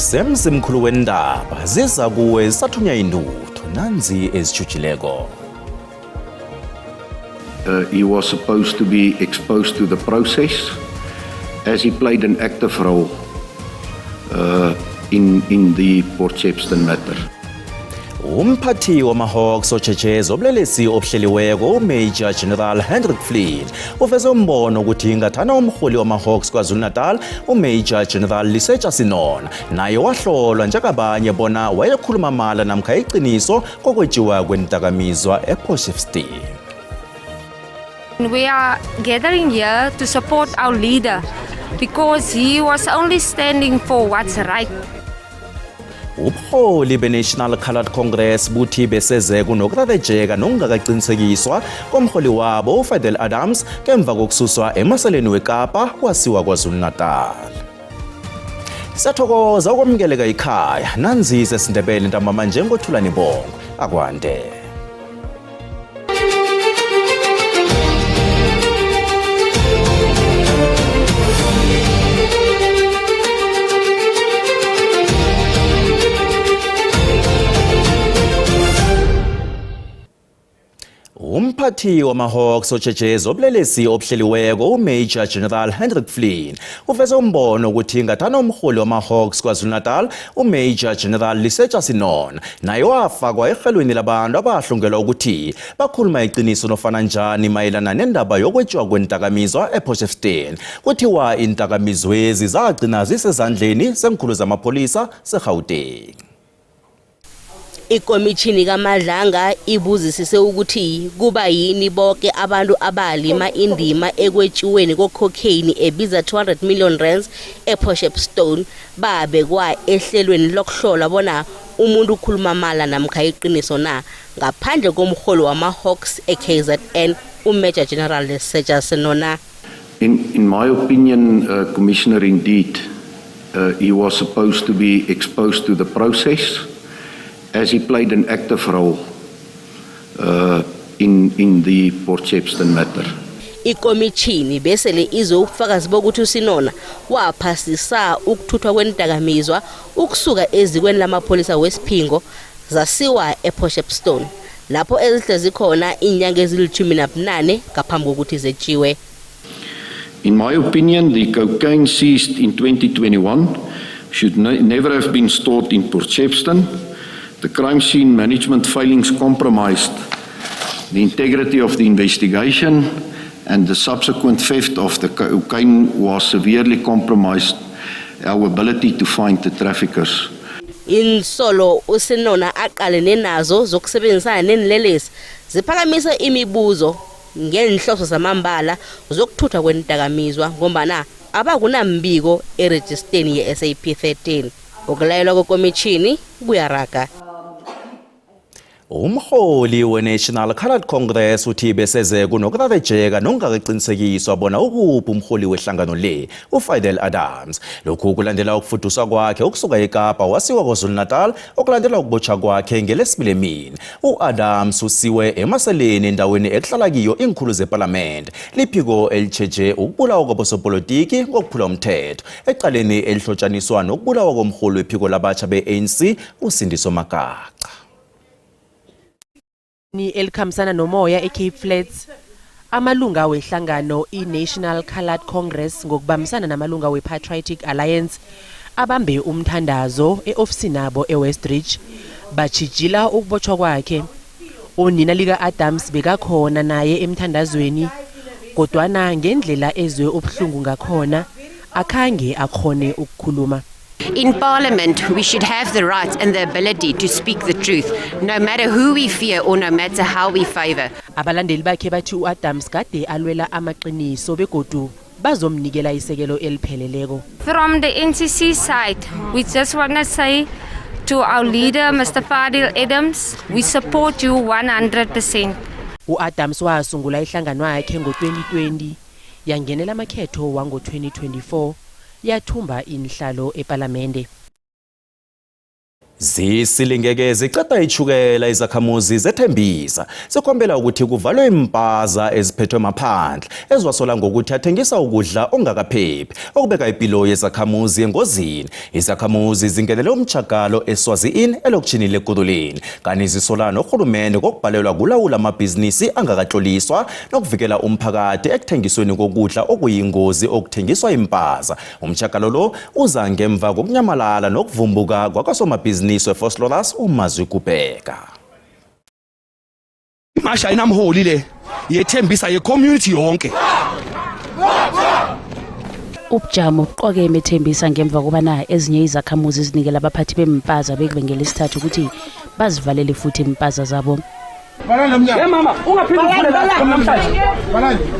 Kusemzimkhulu wendaba ziza kuwe zisathunya intuthu nanzi ezitjhujileko. He was supposed to be exposed to the process as he played an active role in the Port Shepstone matter. Umphathi wama-Hawks otjheje zobulelesi obuhleliweko uMajor General Hendrik Flynn uveze umbono ukuthi ngathana umrholi wama-Hawks KwaZulu-Natal uMajor General Lesetja Senona naye wahlolwa njengabanye bona wayekhuluma mala namkha iqiniso kokwetjiwa kwendakamizwa ePotchefstroom. We are gathering here to support our leader because he was only standing for what's right. Ubuholi be-National Coloured Congress buthi beseze kunokurarejeka nokungakaqinisekiswa komholi wabo uFadiel Adams ngemva kokususwa emaseleni weKapa wasiwa KwaZulu-Natal. Siyathokoza ukwamukeleka ikhaya nanzize esiNdebele ntambama njengoThulani Bongo akwande. Umphathi wama-Hawks otjheje zobulelesi obuhleliweko uMajor General Hendrik Flynn uveze umbono ukuthi ngathana umrholi wama-Hawks KwaZulu-Natal uMajor General Lesetja Senona naye wafakwa erhelweni labantu abahlungelwa ukuthi bakhuluma iqiniso nofana njani mayelana nendaba yokwetjiwa kwendakamizwa ePotchefstroom. Kuthiwa iindakamizwezi zagcina zisezandleni zenkhulu zamapholisa seGauteng. Ikomitjhini kaMadlanga ibuzisise ukuthi kuba yini boke abantu abalima indima ekwetjiweni kococaine ebiza 200 million rands ePotchefstroom babekwa ehlelweni lokuhlola bona umuntu ukhuluma amala namkha iqiniso na, ngaphandle komrholi wama-Hawks e-KZN uMajor General Lesetja Senona. In my opinion, Commissioner, indeed, he was supposed to be exposed to the process as he played an active role in the Port Shepstone matter. Ikomitjhini besele izwe ubufakazi bokuthi uSenona waphasisa ukuthuthwa kwendakamizwa ukusuka ezikweni lamapholisa wesiphingo zasiwa ePotchefstroom lapho ezihlezi khona iinyanga ezili-18 ngaphambi kokuthi zetjiwe. In my opinion, the cocaine seized in 2021 should never have been stored in Port Shepstone. The crime scene management failings compromised the integrity of the investigation, and the subsequent theft of the cocaine was severely compromised our ability to find the traffickers. Insolo uSenona aqalene nazo zokusebenzisana nenilelesi ziphakamisa imibuzo ngenhloso zamambala zokuthuthwa kwendakamizwa, ngombana abakunambiko erejisteni ye-SAP 13. Ukulayelwa kwekomitjhini kuyaraga. Umholi we-National Coloured Congress uthi beseze kunokurarejeka nokungakaqinisekiswa bona ukuphi umholi wehlangano le uFadiel Adams. Lokhu kulandela ukufuduswa kwakhe ukusuka eKapa wasiwa KwaZulu-Natal okulandela ukubotshwa kwakhe ngelesibili emini. U-Adams usiwe emaseleni endaweni ekuhlala kiyo iinkhulu zepalamende liphiko elitjheje ukubulawa kwabosopolitiki ngokuphula umthetho ecaleni elihlotshaniswa nokubulawa komrholi wephiko labatsha be-ANC uSindiso Magaqa. Elikhambisana nomoya eCape Flats, amalunga wehlangano i-National Coloured Congress ngokubambisana namalunga we-Patriotic Alliance abambe umthandazo e-ofisini abo eWestridge, batjhijila ukubotshwa kwakhe. Unina lika-Adams bekakhona naye emthandazweni, kodwana ngendlela ezwe ubuhlungu ngakhona akhange akhone ukukhuluma. In Parliament, we should have the right and the ability to speak the truth, no matter who we fear or no matter how we favor. Abalandeli bakhe bathi u-Adams kade alwela amaqiniso begodu bazomnikela isekelo elipheleleko. From the NCC side, we just want to say to our leader, Mr. Fadiel Adams, we support you 100%. U-Adams wasungula ihlangano yakhe ngo-2020, yangenela amakhetho wango-2024, yathumba inhlalo epalamende. Zisilingeke ziceda itjhukela izakhamuzi zethembisa zikhombela ukuthi kuvalwe impaza eziphethwe maphandle eziwasola ngokuthi athengisa ukudla okungakaphephi okubeka impilo yezakhamuzi engozini. Izakhamuzi zingenele umtjhagalo eSwazi Inn elokishini leKurhuleni kanti zisola norhulumende ngokubhalelwa kulawula amabhizinisi angakatloliswa nokuvikela umphakathi ekuthengisweni kokudla okuyingozi okuthengiswa impaza. Umtjhagalo lo uza ngemva kokunyamalala nokuvumbuka kwakasomabhizinisi weVosloorus uMazwi Kubheka. Imasha ayinamholi le yethembisa ye-community yonke. Ubujamo buqokeme ethembisa ngemva kobana ezinye izakhamuzi zinikela abaphathi bempaza bekube ngelesithathu ukuthi bazivalele futhi impaza zabo. Hey mama, ungaphinde uvule la namhlanje.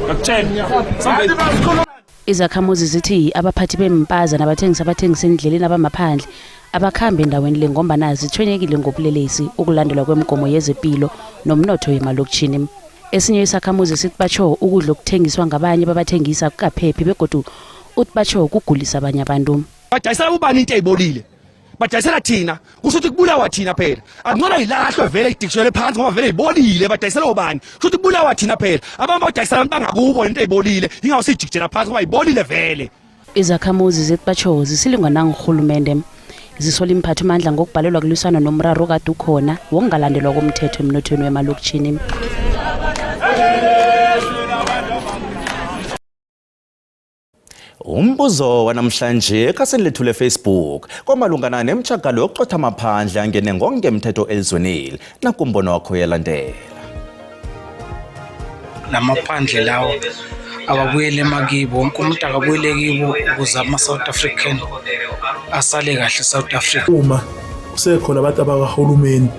Ngakutshela. Izakhamuzi zithi abaphathi bempaza nabathengisi abathengisa endleleni abamaphandle abakhambi endaweni le ngombana zithwenyekile ngobulelesi, ukulandelwa kwemigomo yezepilo nomnotho yemalokitjhini. Esinye isakhamuzi sithi batsho ukudla okuthengiswa ngabanye babathengisa akukaphephi begodu uthi batsho kugulisa abanye abantu. Badayisela ubani into eyibolile? Badayisela thina, kusho ukuthi kubulawa thina phela. Akungcono ilahlwe vele idikishelwe phansi ngoba vele ibolile, badayisela ubani? Kusho ukuthi kubulawa thina phela. Abantu badayisela abantu bangakubo into eyibolile, ingawo siyijikijela phansi ngoba ibolile vele. Izakhamuzi zithi batsho zisilingwa nangurhulumende. Zisola imphathimandla ngokubhalelwa kulwisana nomraro okade ukhona wokungalandelwa komthetho emnothweni wemalokitjhini. Umbuzo wanamhlanje ekhasini lethu leFacebook komalungana nemtjhagalo yokuqotha amaphandle angene ngongemthetho elizweneli. Nakumbono wakho uyalandela. Lamaphandle lawo ababuyele emakibo, wonke umuntu akabuyele kibo ukuze ama-South African asale kahle South Africa. Uma kusekhona abantu abakahulumeni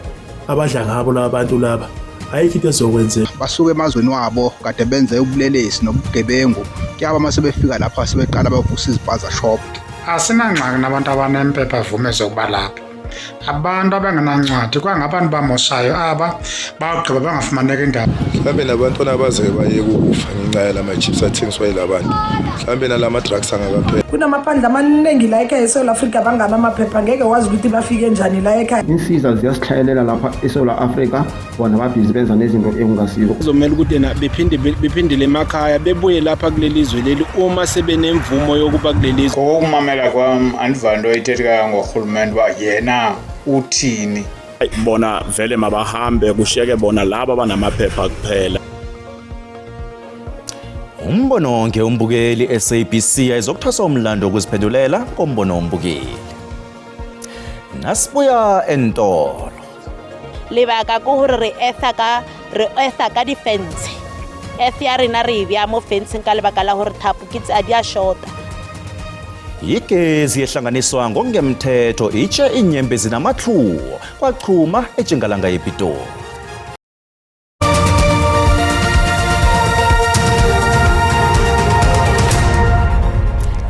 abadla ngabo laba bantu laba, ayikho into ezokwenzeka. Basuke emazweni wabo kade benze ubulelesi nobugebengu, kuyaba uma sebefika lapha sebeqala bavusa izipaza shop. Asinangxaki nabantu abanempepha vume zokuba lapha. Abantu abangenancwadi kwangabantu bamoshayo aba bawugqiba bangafumaneki indawo. Mhlawumbe nabantwana abazeke bayeke ukufa ngenxa yalama-chips athengiswa yila bantu, mhlawumbe nalama-drugs angakaphela. Kunamaphandle amaningi la ekhaya eSouth Africa banganamaphepha, ngeke wazi ukuthi bafike njani la ekhaya. Insiza ziyasitlhayelela lapha eSouth Africa, bona babhizi benza nezinto ekungasizo. Kuzomela ukuthi ena bephinde bephindele emakhaya, bebuye lapha kuleli zwe leli uma sebenemvumo yokuba kuleli zwe. Ngokokumamela kwam andiva nto ithethekayo ngorhulumente uba yena uthini. Bona vele mabahambe, kushiyeke bona laba abanamaphepha kuphela. Umbono wonke umbukeli, SABC ayizokuthwasa umlando wokuziphendulela kombono wombukeli. Nasibuya entolo. Lebaka ke gore re eartha ka di-fence. Earth ya rena re e bea mo fenceng ka lebaka la gore thapo ke tse a di a shota. Igezi ehlanganiswa ngokungemthetho itshe inyembezi namahluwo kwachuma etshingalanga yePitori.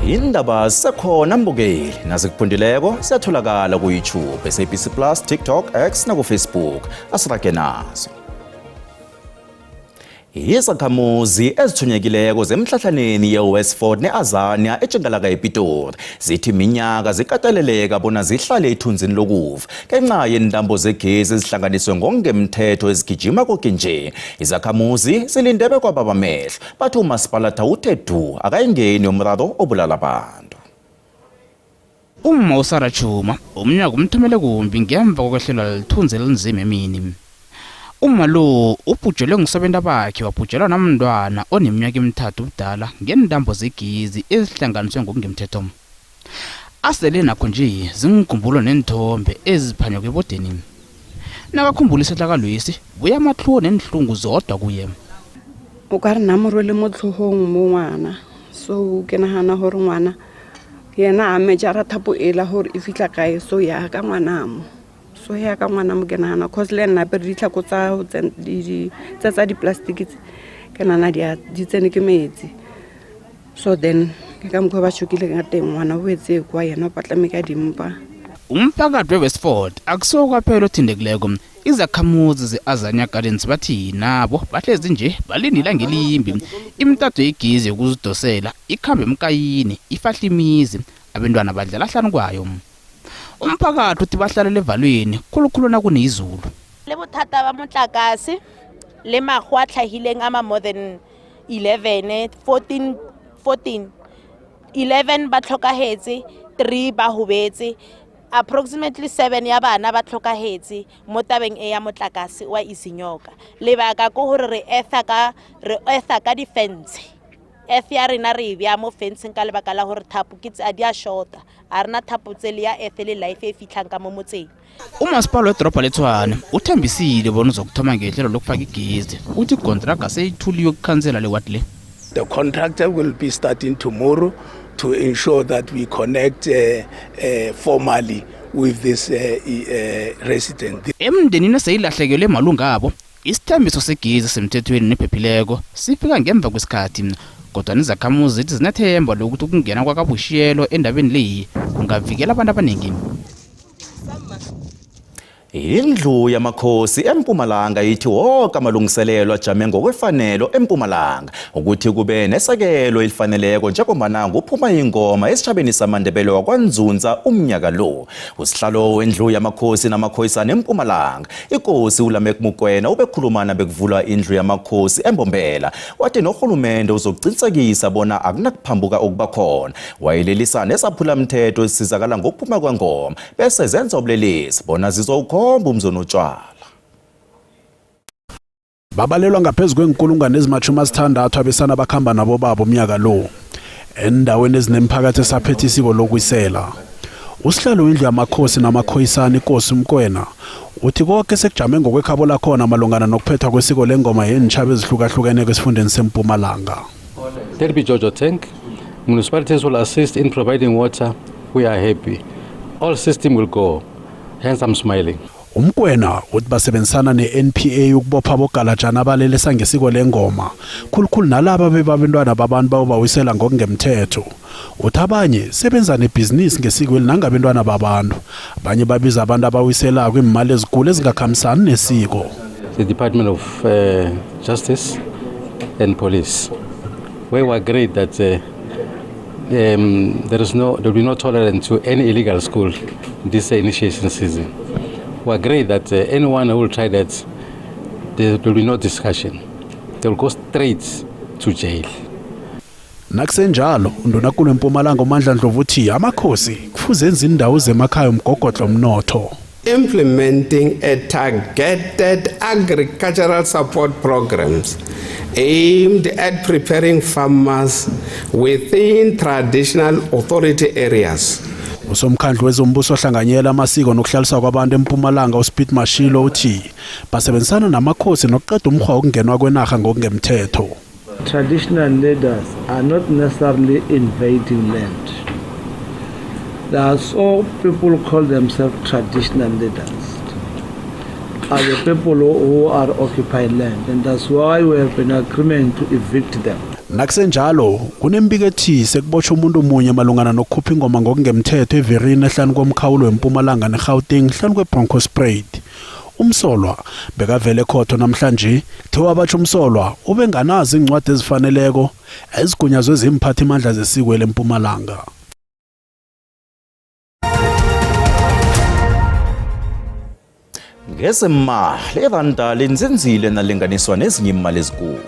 Indaba zisekhona mbukeli, nazikuphundileko siyatholakala ku-YouTube, SABC Plus, TikTok, X nakuFacebook. Asirage nazo. Izakhamuzi ezithunyekileko zemhlahlaneni ye-Westford ne-Azania etjingalanga yePitori zithi minyaka zikateleleka bona zihlale ethunzini lokufa ngenxa yentambo zegezi ezihlanganiswe ngokungemthetho ezigijima koke nje. Izakhamuzi zilinde bekwababa amehlo, bathi umasipalata uthe du akayingeni umraro obulala abantu. Uma uSara Chuma umnyaka umthomele kumbi ngemva kokwehlelwa lithunzi elinzima emini. Uma lo ubhujelwe ngusobenta bakhe, wabhujelwa namntwana oneminyaka emithathu ubudala ngentambo zegizi ezihlanganiswe ngokungemthetho. Asele nakho nje zingikhumbulo nenthombe eziphanyekwe ebodeni. Nakakhumbula isehlakalwesi buya amatlhuwo nenhlungu zodwa kuye. O ka re nna mo rwele mo tlhogong mo ngwana, so ke nagana gore ngwana yena a mejara thapo ela gore e fitlha kae, so ya ka ngwanamo, so ya ka ngwanamo ke nagana cause le nna apere ditlhako tsa go tse tsa di-plastic tse, ke nagana di tsene ke metsi. So then ke ka mokgwa ba shokile ka teng, ngwana o etse kwa yena o patlame ka dimpa. Umphakathi weWestford akusiwo kwaphela othintekileko. Izakhamuzi ze-Azania Gardens bathi nabo bahlezi nje balindile ngelimbi imitato yegizi yokuzidosela ikhambe emkayini ifahle imizi, abantwana badlala hlanu kwayo. Umphakathi uthi bahlalele evalweni khulukhulu nakunezulu. Le bothata ba motlakase le mago a tlhahileng a ma more than 11 14 14 11 ba tlhokahetse, 3 ba hobetse, approximately 7 ya bana ba tlhokahetse mo tabeng e ya motlakase wa Isinyoka. Lebaka ke gore re etha ka di-fence. Earth ya rena re e bea mo fenceng ka lebaka la gore thapo ke tse a di a shota. A rena thapo tse le ya earth le life e fitlhang ka mo motseng. Umasipala wedorobha leTshwane uthembisile bona uzokuthoma ngehlelo lokufaka igezi. Uthi ikontraga seyithuliwe kukhansela lewadi le. The contractor will be starting tomorrow to ensure that we connect formally with this resident. Emndenini eseyilahlekelwe malunga abo, isithembiso segezi semthethweni nephephileko sifika ngemva kwesikhathi. Kodwa izakhamuzi zithi zinethemba lokuthi ukungena kwakaBushiyelo endabeni leyi kungavikela abantu abaningi. Indlu yamakhosi eMpumalanga ithi wonke amalungiselelo ajame ngokwefanelo eMpumalanga ukuthi kube nesekelo elifaneleko njengombana kuphuma ingoma esitjhabeni samaNdebele wakwaNzunza umnyaka lo. Usihlalo wendlu yamakhosi namakhoisana eMpumalanga, inkosi uLameck Mukwena ubekhulumana bekuvulwa indlu yamakhosi eMbombela, wathi nohulumende uzokuqinisekisa bona akunakuphambuka okuba khona. Wayelelisa nesaphulamthetho esisizakala ngokuphuma kwengoma bese zenza ubulelesi bona zizowukhomba umzonotshwala. Babalelwa ngaphezu kwenkulungwane ezimatjhumi asithandathu abesana bakhamba nabo babo umnyaka lo endaweni ezinemphakathi esaphethe isiko lokwisela. Usihlalo wendlu yamakhosi namakhoyisana inkosi Mkwena uthi konke sekujame ngokwekhabo lakhona malungana nokuphethwa kwesiko lengoma yeentjhaba ezihlukahlukeneko esifundeni seMpumalanga. Derby Jojo tank, municipalities will assist in providing water. We are happy. All system will go. Hence I'm smiling. Umkwena uthi basebenzisana ne-NPA ukubopha abogalajana abalelesa ngesiko lengoma, khulukhulu nalaba bebabantwana babantu bayobawisela ngokungemthetho. Uthi abanye sebenza nebhizinisi ngesikweli nangabentwana babantu. Abanye babiza abantu abawiselako iimali ezikulu ezingakhambisani nesiko. The Department of Justice and Police, we were agreed that there will be no tolerance to any illegal school this initiation season. We agree that anyone who will try that, there will be no discussion. They will go straight to jail. Nakusenjalo, uNdunankulu weMpumalanga uMandla Ndlovu uthi amakhosi kufuze enze indawo zemakhaya umgogodlo omnotho. Implementing a targeted agricultural support programs aimed at preparing farmers within traditional authority areas. Usomkhandlu wezombuso ohlanganyela amasiko nokuhlaliswa kwabantu eMpumalanga uSpeed Mashilo uthi basebenzisana namakhosi nokuqeda umkghwa wokungenwa kwenarha ngokungemthetho. Traditional leaders are not necessarily invading land. There are so people who call themselves traditional leaders are the people who are occupying land, and that's why we have an agreement to evict them. Nakusenjalo kunembiko ethi sekubotshwa umuntu munye malungana nokukhupha ingoma ngokungemthetho eVerini ehlanu komkhawulo weMpumalanga neGauteng hlanu kweBronkhorstspruit. Umsolwa bekavele ekhotho namhlanje, kuthiwa batsho umsolwa ubenganazo iincwadi ezifaneleko ezigunyazwe zimphathimandla zesiko lempumalanga. Ngezemali iranda linzinzile nalinganiswa nezinye imali ezikulu.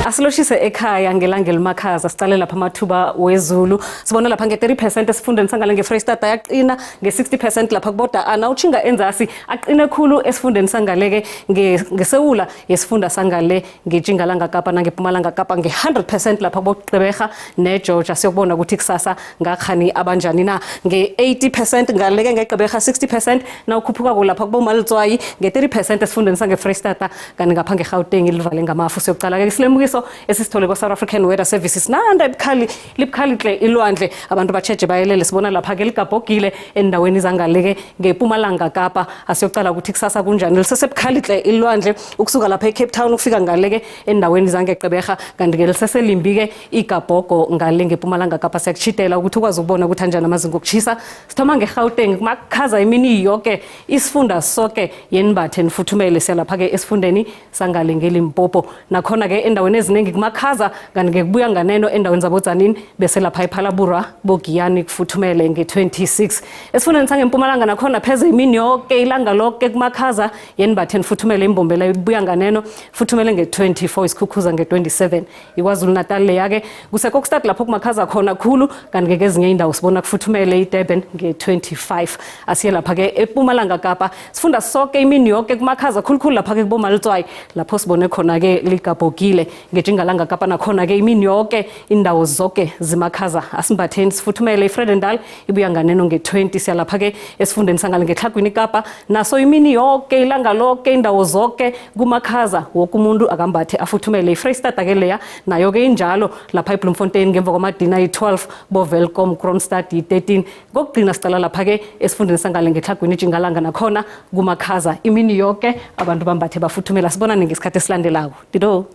Asiloshise ekhaya ngelanga elimakhaza, sicale lapha amathuba wezulu. Sibona lapha nge-30% esifundeni sangale ngeFreyistata yaqina, nge-60% lapha kuboda ana uchinga enzasi aqine khulu esifundeni sangaleke ngesewula yesifunda sangale ngeTjingalanga Kapa nangePumalanga Kapa nge-100% lapha kuboGqeberha neGeorgia. Siyokubona ukuthi kusasa ngakhani abanjani na nge-80% ngaleke ngeGqeberha, 60% nawukhuphuka lapha kuboMalitswayi nge-30% esifundeni sangeFreyistata, kanti ngapha ngeGauteng ilivale ngamafu. Siyokucala ke isilemukiso Esisithole kwa-South African Weather Services, nanda ebukhali, libukhali hle ilwandle, abantu batjheje, bayelele. Sibona lapha-ke ligabhogile endaweni zangaleke ngePumalanga Kapa. Asiyocala ukuthi kusasa kunjani. Lisesebukhali hle ilwandle ukusuka lapha eCape Town ukufika ngaleke endaweni zangeGqeberha, kanti-ke liseselimbi-ke igabhogo ngale ngePumalanga Kapa. Siyakutshidela ukuthi ukwazi ukubona ukuthi anjani amazinga okuchisa. Sithoma ngeGauteng, kumakhaza imini yoke, isifunda soke, yenimbathe nifuthumele. Siyalapha-ke esifundeni sangale ngeLimpopo, nakhona-ke endaweni eziningi kumakhaza, kanti-ke kubuya nganeno endaweni zaboTzaneen, bese lapha ePhalaborwa, boGiyani, kufuthumele nge-26. Esifundeni sangempumalanga nakhona pheze imini yoke, ilanga loke kumakhaza, yenimbathe nifuthumele. Imbombela ibuya nganeno, futhumele nge-24, isikhukhuza nge-27. IKwaZulu Natal leya-ke kuseKokstad lapho kumakhaza khona khulu, kanti-ke kezinye indawo sibona kufuthumele, iDurban nge-25. Asiye lapha-ke ePumalanga Kapa, sifunda soke imini yoke kumakhaza, khulukhulu lapha-ke kuboMaletswai, lapho sibone khona-ke ligabhokile. NgeTjingalanga Kapa nakhona-ke imini yoke, indawo zonke zimakhaza, asimbatheni sifuthumele. IVredendal ibuya nganeno nge-20. Siyalapha-ke esifundeni sangale ngeTlhagwini Kapa, naso imini yoke, ilanga loke, indawo zonke kumakhaza, woke umuntu akambathe afuthumele. IFreyistata-ke leya nayo-ke injalo, lapha eBloemfontein ngemva kwamadina yi-12, boWelkom, Kroonstad yi-13. Kokugcina sicala lapha-ke esifundeni sangale ngeTlhagwini Tjingalanga, nakhona kumakhaza imini yoke, abantu bambathe bafuthumela. Sibonane ngesikhathi esilandelako. Dido.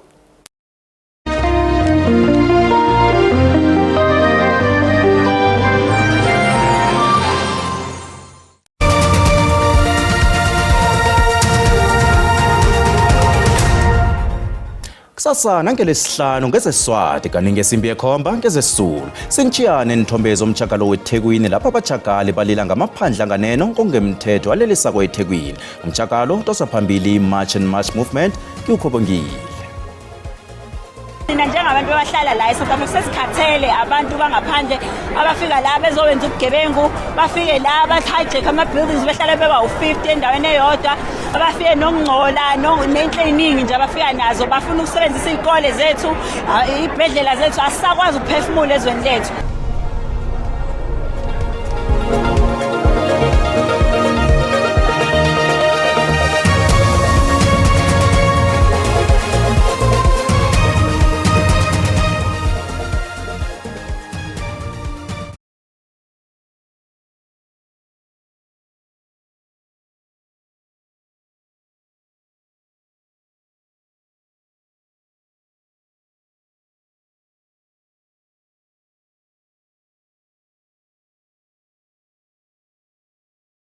Kusasa nangelesihlanu ngezesiswati kanti ngesimbi yekhomba ngezesizulu. Sinitshiyane neenthombe zomtjhagalo weThekwini, lapho abatjhagali balila ngamaphandla nganeno kongemthetho alelisako eThekwini. Umtjhagalo udosa phambili i-March and March Movement kiwukhobongile. Thina njengabantu abahlala la eSouth Africa sesikhathele abantu bangaphandle abafika la bezowenza ubugebengu, bafike la ba-hijack ama-buildings, behlala beba u-50 endaweni eyodwa, abafike nokungcola nento ey'ningi nje abafika nazo, bafuna ukusebenzisa iy'kole zethu, iy'bhedlela zethu. Asisakwazi ukuphefumula ezweni lethu.